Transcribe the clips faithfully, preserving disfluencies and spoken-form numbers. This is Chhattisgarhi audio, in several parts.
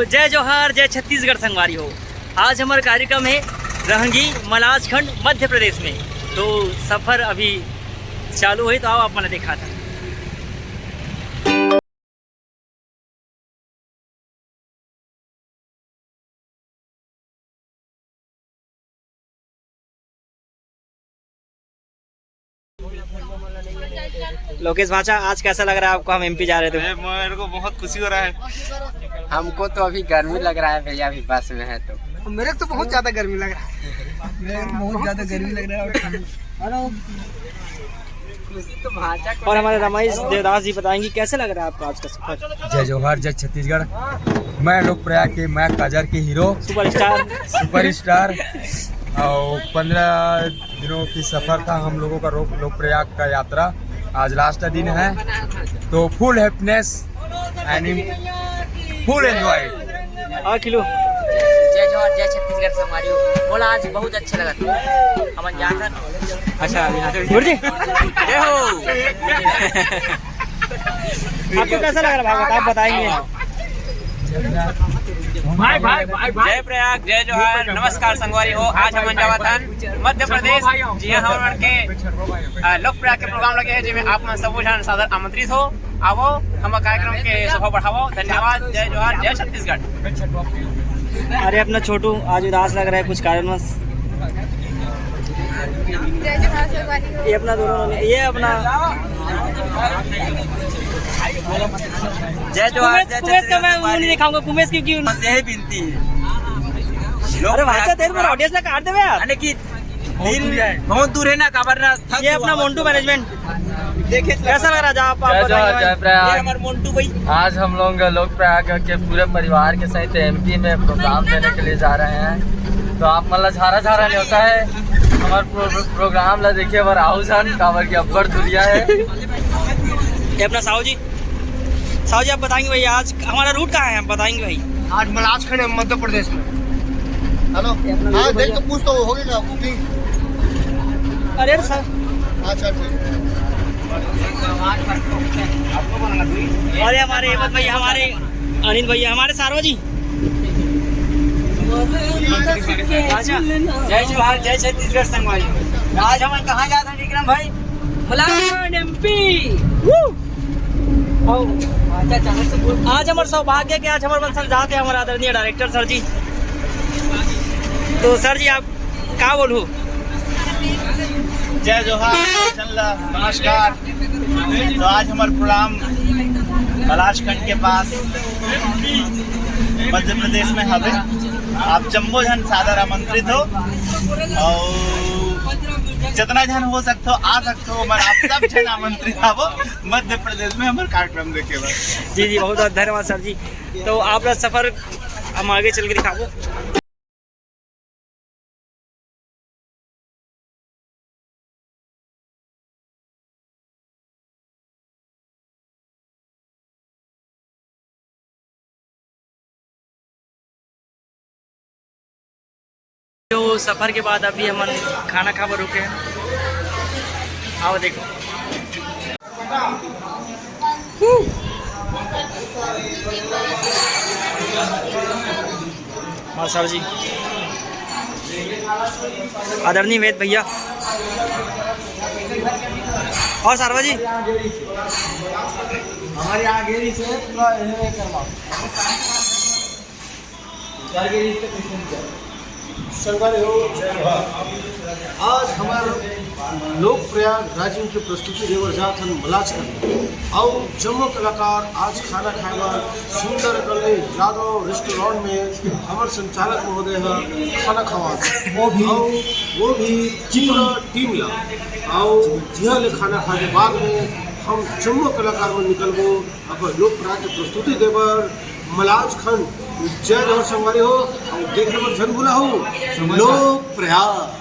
तो जय जोहार, जय छत्तीसगढ़ संगवारी हो। आज हमर कार्यक्रम हे रहंगी, मलाजखंड, मध्य प्रदेश में। तो सफर अभी चालू होही, तो आओ आप मन ला देखात हन। लोकेश भाचा, आज कैसा लग रहा है आपको? हम एमपी जा रहे थे। अरे, मेरे को बहुत खुशी हो रहा है। हमको तो अभी गर्मी लग रहा है भैया, अभी बस में है तो। मेरे को तो बहुत ज्यादा गर्मी लग रहा है। मेरे को बहुत ज्यादा गर्मी लग रहा है। और हमारे रमेश देवदास जी बताएंगे कैसे लग रहा है आपको आज का सफर। जय जोहार, जय छत्तीसगढ़। मैं लोक प्रयाग के, मैं काजर के हीरो, सुपरस्टार। सुपरस्टार। और पन्द्रह दिनों की सफर था हम लोगों का, लोक, लोक प्रयाग का यात्रा। आज लास्ट दिन है, तो फुल हैप्पीनेस एंड फुल एंजॉय। हाँ, किलो। जय जोहार, जय छत्तीसगढ़ संगवारी हो। मोला आज बहुत अच्छा लगा था। हमन जाकर अच्छा, अभी यहाँ से गुरुजी। जय हो। आपको कैसा लग रहा है भागवत? आप बताएंगे। भाई, भाई, भाई, भाई। जय प्रयाग, जय जोहार, नमस्कार संगवारी हो। आज हमन जावत हन मध्य प्रदेश, जिहां हमन के, अ, लोक प्रयाग के प्रोग्राम लगे हे, जेमे आप मन सबो झन सादर आमंत्रित हो। आवो, हमर कार्यक्रम के शोभा बढ़ावो। धन्यवाद। जय जोहार, जय छत्तीसगढ़। अरे, अपना छोटू आज उदास लग रहा है कुछ कारणवश। जय जोहार संगवारी हो। ये अपना दोनों, ये अपना जय जोहार, कुमेश, जय कुमेश का छत्तीसगढ़ मैं मुंह नहीं दिखाऊंगा, कुमेश, क्योंकि उन- बस यही विनती है। लोग अरे भाई, तेरे को ऑडियंस ने काट देवे यार। अरे कि बहुत दूर है। बहुत दूर है ना, काबर ना थक ये अपना मोंटू मैनेजमेंट। देखे कैसा लग रहा है आप, आप जय जोहार, बताइए भाई। जय प्रयाग। ये हमारे मोंटू भाई। आज हम लोग लोक प्रयाग के पूरे परिवार के सहित एमपी में प्रोग्राम देने के लिए जा रहे हैं, तो आप मन ला झारा झारा नहीं होता है। हमारे प्रो-, प्रोग्राम ला देखे बर आऊ झन, काबर की अब्बड़ दुरिहा है। ये अपना साहू जी, साहू जी, आप बताएंगे भाई, आज हमारा रूट कहाँ है, आप बताएंगे भाई। आज मलाजखंड है, मध्य प्रदेश में। हेलो, हाँ, देख के पूछ तो, हो गया बुकिंग? अरे सर। अच्छा, ठीक। अरे हमारे हेमंत भैया, हमारे अनिल भैया, हमारे सारवा जी। अच्छा, जय जोहार, जय छत्तीसगढ़ संगवारी। आज हमन कहाँ जात हन विक्रम भाई? मलाड एमपी। आज हमर सौभाग्य के आज हमर मन संग जात हे हमर आदरणीय डायरेक्टर सर जी। तो सर जी, आप का बोलहू? जय जोहार, जय चंदा, नमस्कार। तो आज हमर प्रोग्राम कैलाशखंड के पास मध्य प्रदेश में हवे। आप जम्मो झन सादर आमंत्रित हो और जितना झन हो सकते हो आ सकते हो, मगर आप सब झन आमंत्रित हवो मध्य प्रदेश में हमर कार्यक्रम देखे बर। जी जी, बहुत बहुत धन्यवाद सर जी। तो आप ला सफर हम आगे चल के दिखाबो। तो सफर के बाद अभी हमन खाना खाबर रुके हैं। आओ देखो। हमारे सर जी, आदरणीय वेद भैया और सारवा जी। हमारे यहाँ गेरी से पूरा ये करवा। संगवारी हो, आज हमर लोक प्रयाग राजिम के प्रस्तुति देवर जात हन मलाजखंड। अउ जम्मो कलाकार आज खाना खाए बर सुंदर अकन ले यादव रेस्टोरेंट में हमर संचालक महोदय ह खाना खवात। वो भी अउ वो भी पूरा टीम ला। अउ जिहां ले खाना खाए के बाद में हम जम्मो कलाकार मन निकलबो अपन लोक प्रयाग के प्रस्तुति देबर मलाजखंड। जय जोहार संगवारी हो, अउ देखे बर झन भूला हो लोक प्रयाग।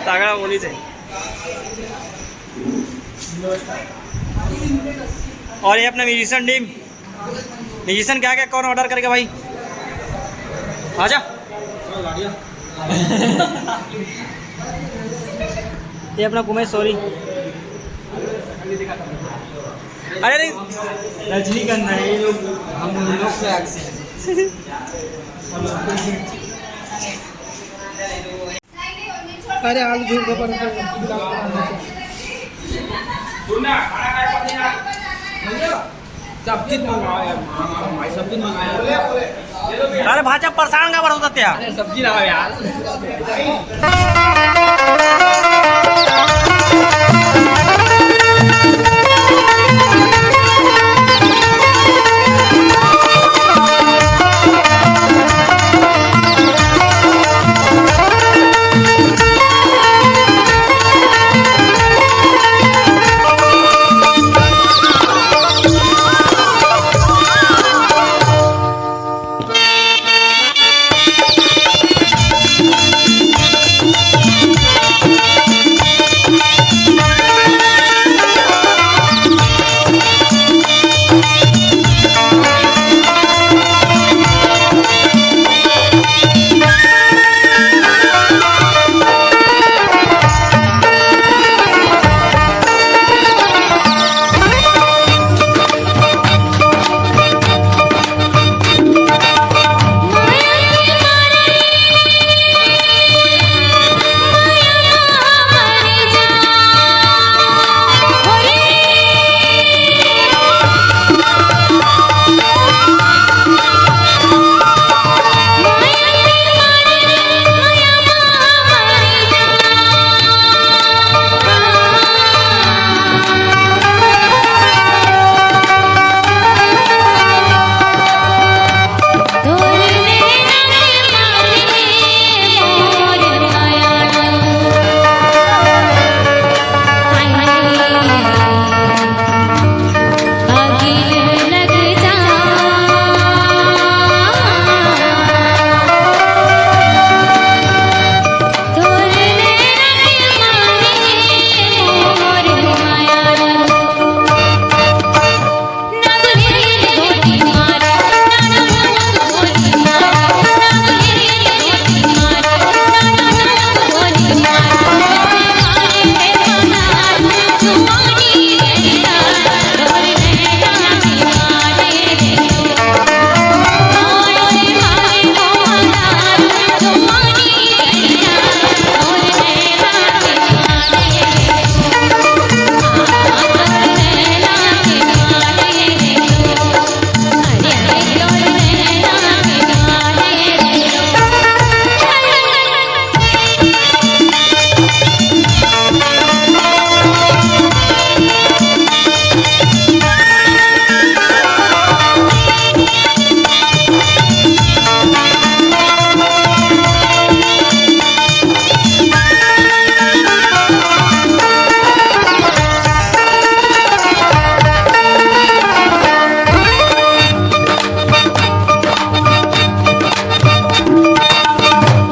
तगड़ा बोली से। और ये अपना म्यूजिशियन टीम, म्यूजिशियन क्या क्या कौन ऑर्डर करेगा भाई? आजा। ये अपना कुमेश सोरी। अरे, अरे। रजनीगंधा है ये लोग, हम लोग के आग से हैं। अरे, आलू झोल का पराठा, गुलाब का पराठा। सब चीज मंगाओ यार, भाई, सब चीज मंगाओ। अरे भाचा, परेशान का बड़ा होता है? अरे, सब्जी लाओ यार।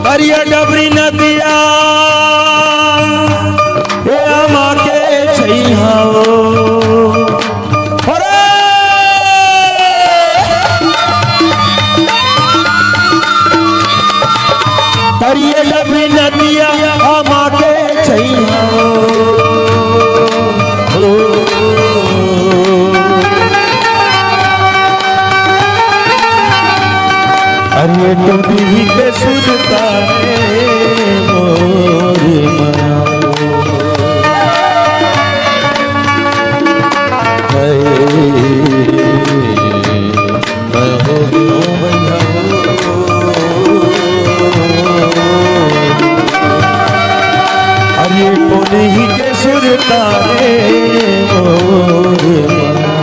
करिया डबरी नदिया, ए आमा के छैहा ओ। अरे! करिया डबरी नदिया, आमा के छैहा ओ। अरे टोटली के सुरता रे मोर मना। हाय, मैं हो गयो भैया। अरे टोटली के सुरता रे मोर मना।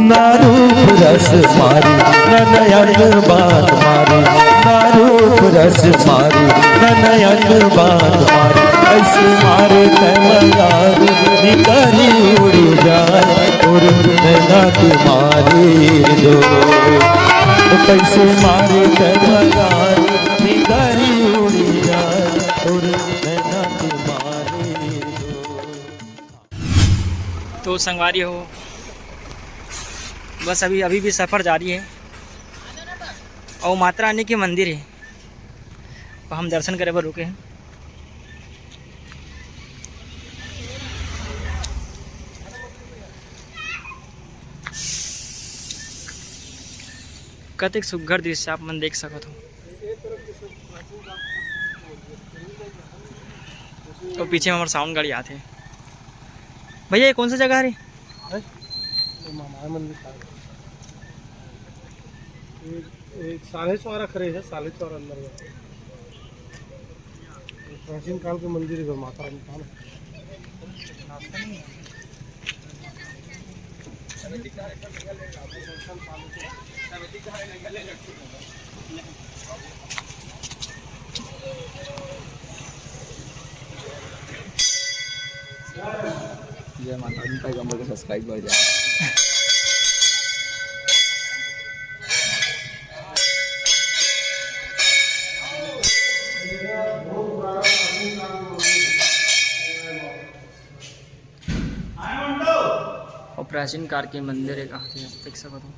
ना रूप रस मारी, ना नयन बान मारी, ना रूप रस मारी, ना नयन बान मारी। ऐसे मारे तै मयार, निकरी उड़ी जाए, और नैना के मारे दो। कैसे मारे तै मयार, निकरी उड़ी जाए, और नैना के मारे दो। तो संगवारी हो, बस अभी, अभी भी सफ़र जारी है और माता रानी के मंदिर है, तो हम दर्शन करे बर रुके हैं। कतेक सुघर दृश्य आप मन देख सकत हो। तो पीछे में हमर साउंड गाड़ी आथे। भैया, ये कौन सा जगह हरे? हैं? ये मामा मंदिर साहब। ये, ये सालेश्वर खड़े है, सालेश्वर अंदर में। प्राचीन काल के मंदिर है, माता रानी का ना। जय माता दी, पैगंबर के सब्सक्राइब बढ़ जाए। और प्राचीन काल के मंदिर एक आथे, देख सकत हो।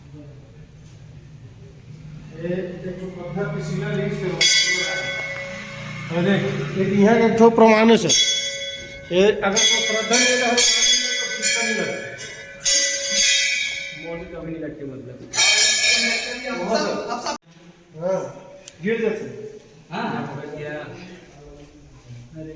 ये एक ठो पत्थर के शिलालेख से हो। अरे, एक यहाँ एक ठो प्रमाण है सर। ये अगर कोई श्रद्धा नहीं है तो हम किसका नहीं लगता? मोदी कभी नहीं लगते मतलब। हाँ, गिर जाते हैं। हाँ, हाँ, समझ गया। अरे,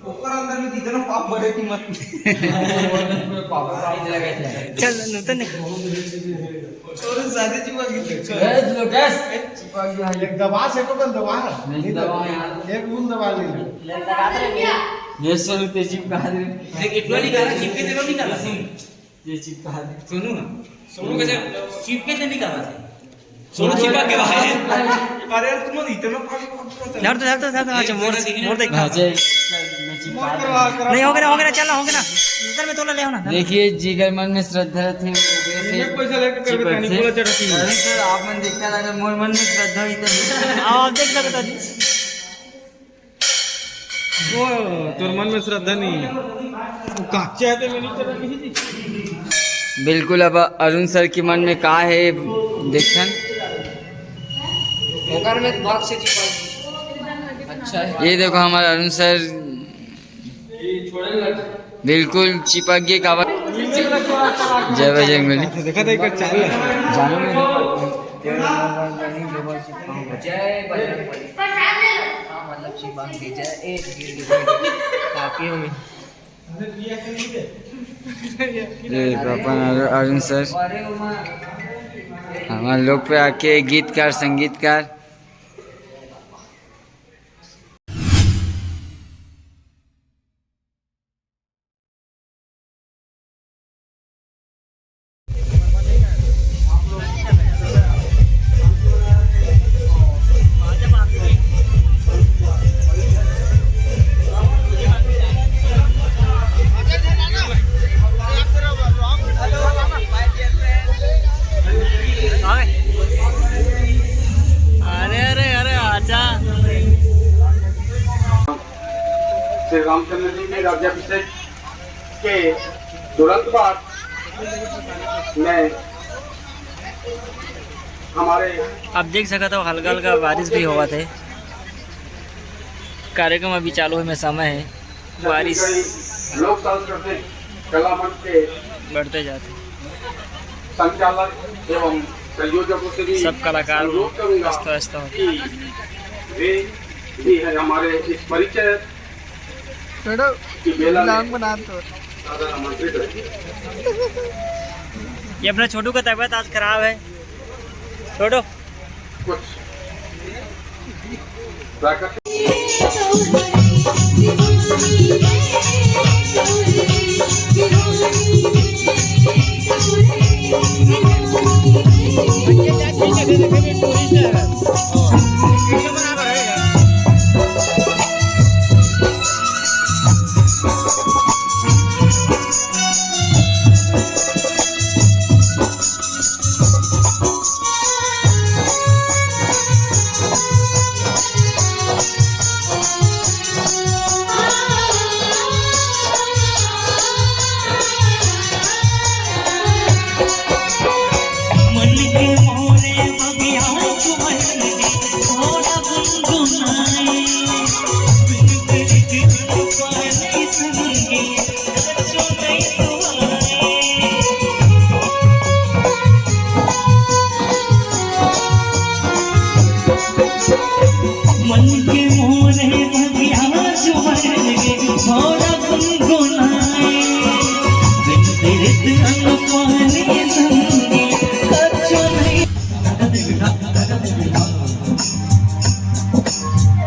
ऊपर अंदर में कितना पाप भरे की मत। चल, नूतन ने। छोरे, शादी चिपक गई। ए, लोटस। चिपक गया। एक दबा से को बंद दबा। नहीं दबा यार। एक बूंद दबा नहीं। ये सौ रुपये चिपका दे। देख, इतना निकाला, चिपके दे, निकाला। ये चिपका दे। सोनू ना। सोनू कैसे? चिपके दे, निकाला। सोनू चिपक गया है। अरे यार, तुम इतना पागल, पागल। यार, तो, यार, तो, यार, तो, अच्छा, मोर, मोर देख। हाँ, चल, चल, मैं चिपका दे। नहीं, हो गया, हो गया, चल, हो गया। उधर में तोला ले आओ ना। देखिए, जिगर मन में श्रद्धा थे, वो वैसे एक पैसा लेके कर चिपक देता नहीं, से। बोला चढ़ा तीन। अरे सर, आप मन देखता लगा, मोर मन में श्रद्धा ही तो नहीं। आओ, आप देख सकते हो जी। वो तोर मन में श्रद्धा नहीं है, वो काचे आते में नहीं चला नहीं जी। बिल्कुल, अब अरुण सर के मन में का है, देखन। ओकर में बाप से जी। अच्छा है। ये देखो, हमारा अरुण सर बिल्कुल चिपक गए काबर। जय बजरंग बली। देखा था एक चाल है। जानो में। जय बजरंग बली। हाँ, मतलब चिपक गए। जय ए, काफी हो गई। ये अपन अरु-, अरुण सर हमारे लोग पे आके गीतकार, संगीतकार। अरे, अरे, अरे, आजा। श्री रामचंद्र जी के राज्याभिषेक के तुरंत बाद मैं हमारे आप देख सकत हो, हल्का हल्का बारिश भी होवत हे। कार्यक्रम अभी चालू होए में समय हे, बारिश लोक सांस्कृतिक कला मंच के बढ़ते जाते। संचालक एवं संयोजकों से भी सब कलाकार अनुरोध करूंगा व्यस्त, व्यस्त होते। कि वे भी है हमारे इस परिचय छोड़ो, की मेला में vlog बना तो। ज्यादा आमंत्रित है। ये अपना छोटू का तबीयत आज खराब है। छोटू। कुछ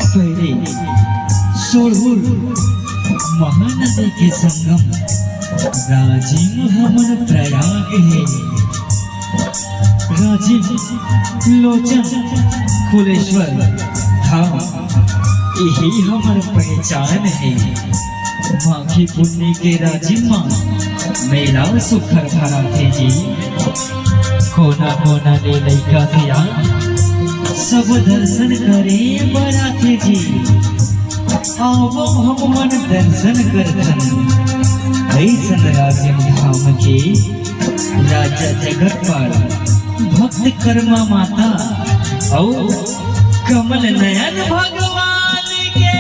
पहले सुरहुर महानदी के संगम राजिम हमर प्रयाग हे। राजिम, लोचन, कुलेश्वर धाम, इही हमर पहचान हे। माघी पुन्नी के राजिम म मेला सुघर भराथे जी। कोना कोना ले लइका सियान सब दर्शन करे बर आथे जी। आवो हमन दर्शन करथन अइसन राजिम धाम के। राजा जगतपाल, भक्त कर्मा माता अउ कमल नयन भगवान के।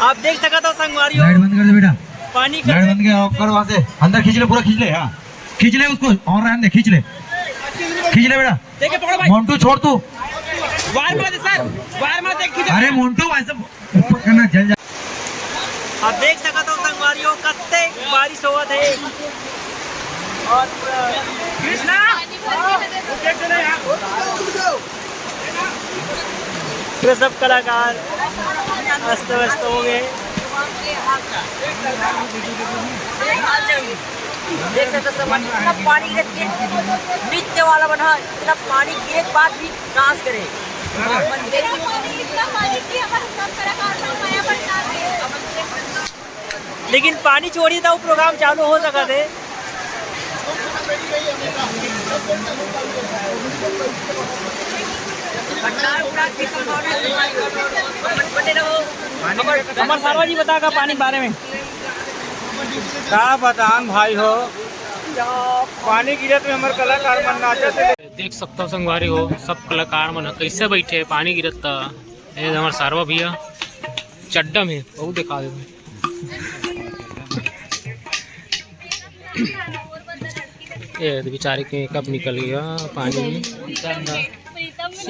आप देख सकत हो संगवारी हो, लाइट बंद कर दे बेटा। पानी लाइट बंद कर, ऑफ कर वहां से। अंदर खींच ले, पूरा खींच ले। हाँ, खींच ले उसको और रहने दे, खींच ले। खींच ले बेटा। देखे पकड़ो भाई। मोंटू छोड़ तू। वार मार दे सर, वार मार दे, खींच। अरे मोंटू भाई साहब ऊपर करना, जल जा। आप देख सकत हो संगवारी हो, कत्ते बारिश होवत हे। और कृष्णा, ये सब कलाकार अस्त व्यस्त हो गए। देख सकते हो संगवारी, इतना पानी गिरे, नृत्य वाला बना, इतना पानी गिरे के बाद भी डांस करे। लेकिन पानी छोड़ी त प्रोग्राम चालू हो सकत हे। हमर सारवा जी बता का पानी के बारे में। का बतान भाई हो, पानी गिरत में हमर कलाकार मन नाचत हे। देख सकथव संगवारी हो, सब कलाकार मन ह कइसे बइठे हे, पानी गिरत त। ये हमर सारवा भैया चड्डा में, वो दिखा दे। ये तो बेचारे के कब निकल गया पानी में।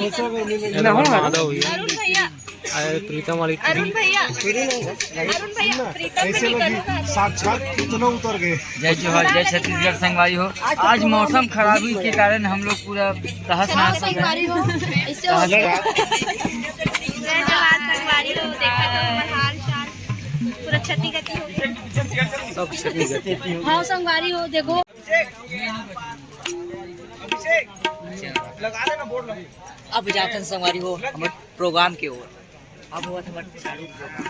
ये तो हमारा माधव भैया। अरे प्रीतम वाली अरुण भैया, अरुण भैया, प्रीतम भी करो ना। साक्षात कितना उतर गए। जय जोहार, जय छत्तीसगढ़ संगवारी हो। आज मौसम खराबी के कारण हम लोग पूरा तहस नहस हो गए। संगवारी हो, ऐसे हो। जय जोहार संगवारी हो, देखा तो हमारा हाल चाल पूरा क्षति गति हो गई। हाँ संगवारी हो, देखो। अब जाथन संगवारी हो हमर प्रोग्राम के ओर। अब होवत हमर चालू प्रोग्राम।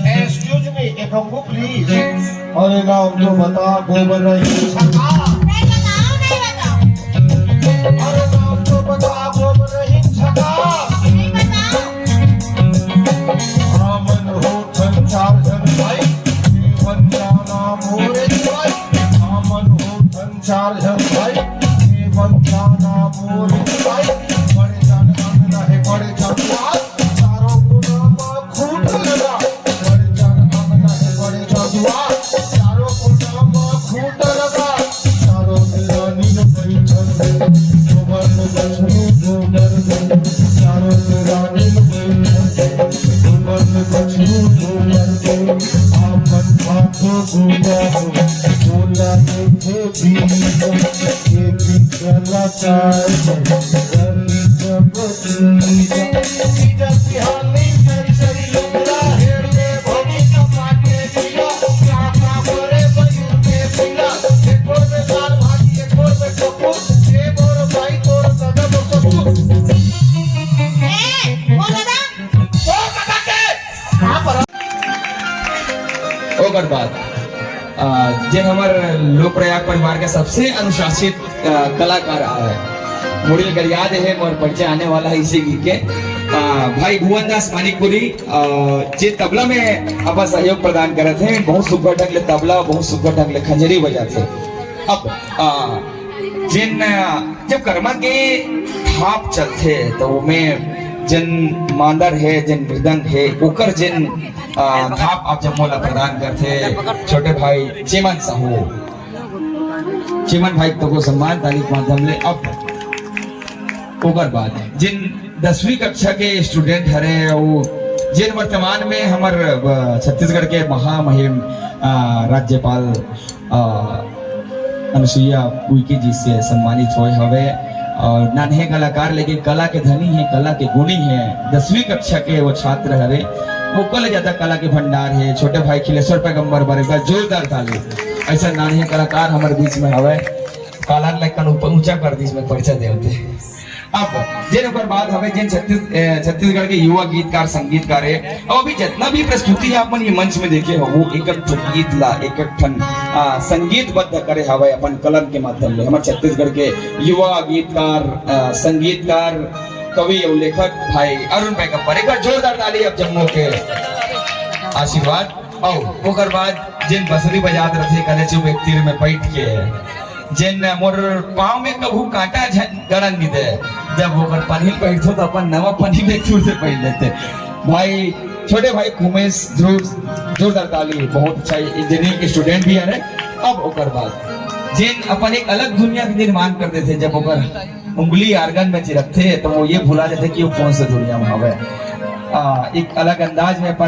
Excuse me, एक हमको please। अरे नाम तो बता, गोबर रही छका। नहीं बताओ, नहीं बताओ। अरे नाम तो बता, गोबर रही छका। नहीं बताओ। हमन होथन चार झन भाई, जीवन जाना मोरे भाई। हमन होथन चार झन भाई, जीवन जाना मोरे भाई। बड़े जान अंग रहे, बड़े जान चारों कोना मा खूंट लगा, बड़े जान अंगना है, बड़े जजुआ, चारों कोना मा खूंट लगा, चारों मेरा नील बैठल है, गोबर में बछरू जो डर गए, चारों मेरा नील बैठल है, गोबर में बछरू जो डर गए, आपन हाथों गोबर हो, बोला देखे बीजा, ये भी कलाकार है, रवि जगत ओकर बाद अ, जे हमर लोक प्रयाग परिवार के सबसे अनुशासित अ, कलाकार आए हे। मुड़ी ल गरिया दे हे, मोर परिचय आने वाला है इसी गीत के। अ, भाई भुवन दास मानिकपुरी, अ, जे तबला में अपन सहयोग प्रदान करत हे, बहुत सुघर ढंग ले तबला, बहुत सुघर ढंग ले खंजरी बजात हे। अब, अ, जेन, अ, जब करमा के थाप चलथे, तो ओमे जेन मांदर हे, जेन मृदंग हे, ओकर जेन, अ, थाप आप जम्मो ला प्रदान करथे, छोटे भाई चेमन साहू। चिमन भाई, तो को सम्मान ताली के माध्यम ले। अब ओकर बाद जिन दसवीं कक्षा के student हरे, वो जिन वर्तमान में हमर, अ, छत्तीसगढ़ के महामहिम, अ, राज्यपाल, अ, अनुसुईया उइके जी से सम्मानित होए हवे और नान्हे कलाकार, लेकिन कला के धनी हे, कला के गुणी हे। दसवीं कक्षा के वो छात्र हरे, वो कल ज्यादा कला के भंडार हे। छोटे भाई खिलेश्वर पैगंबर बर एक बार जोरदार ताली। ऐसा नान्हे कलाकार हमर बीच में हवे, काला ल कन ऊपर ऊंचा कर दीस, मैं परिचय देवत हे। अब जेन ओकर बाद हवे, जेन छत्तीस-, ए, छत्तीसगढ़ के युवा गीतकार, संगीतकार हे, अउ अभी जितना भी प्रस्तुति हे, आप मन ये मंच में देखे हो, वो एक एक ठन गीत ला, एक एक ठन, आ, संगीतबद्ध करे हवे अपन कलम के माध्यम ले। हमर छत्तीसगढ़ के युवा गीतकार, आ, संगीतकार, कवि अउ लेखक भाई अरुण पैगंबर, एक बार जोरदार ताली आप जम्मो के आशीर्वाद। अउ ओकर बाद जेन बंसरी बजात रथे, कलेचुप एक तीर में बैठ के, जेन मोर पाँव में कभू कांटा झन गड़न नइ दे, जब ओकर पनही ल पहिरथों, तो अपन नवा पनही में एक सुर से पहिर लेथे। भाई, छोटे भाई उमेश ध्रुव, जोरदार ताली, बहुत अच्छा engineering के student भी हरे। अब ओकर बाद जेन अपन एक अलग दुनिया के निर्माण कर देथे, जब ओकर उंगली organ में चिरकथे, तो वो ये भुला जाथे कि वो कौन से दुनिया में हवे। आ, एक अलग अंदाज में अपन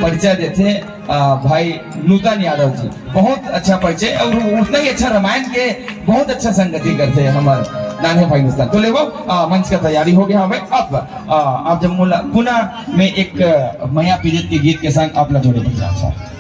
परिचय देथे, आ, भाई नूतन यादव जी, बहुत अच्छा परिचय और उतना ही अच्छा रामायण के बहुत अच्छा संगति करथे हमर, नान्हे भाई हिंदुस्तान। तो लेवो, आ, मंच का तैयारी हो गया हवे। अब, आ, आप जब मुला-, पुनः मैं एक, आ, मया पीरित के गीत के संग आप ला जोड़े बर चाहत हूँ।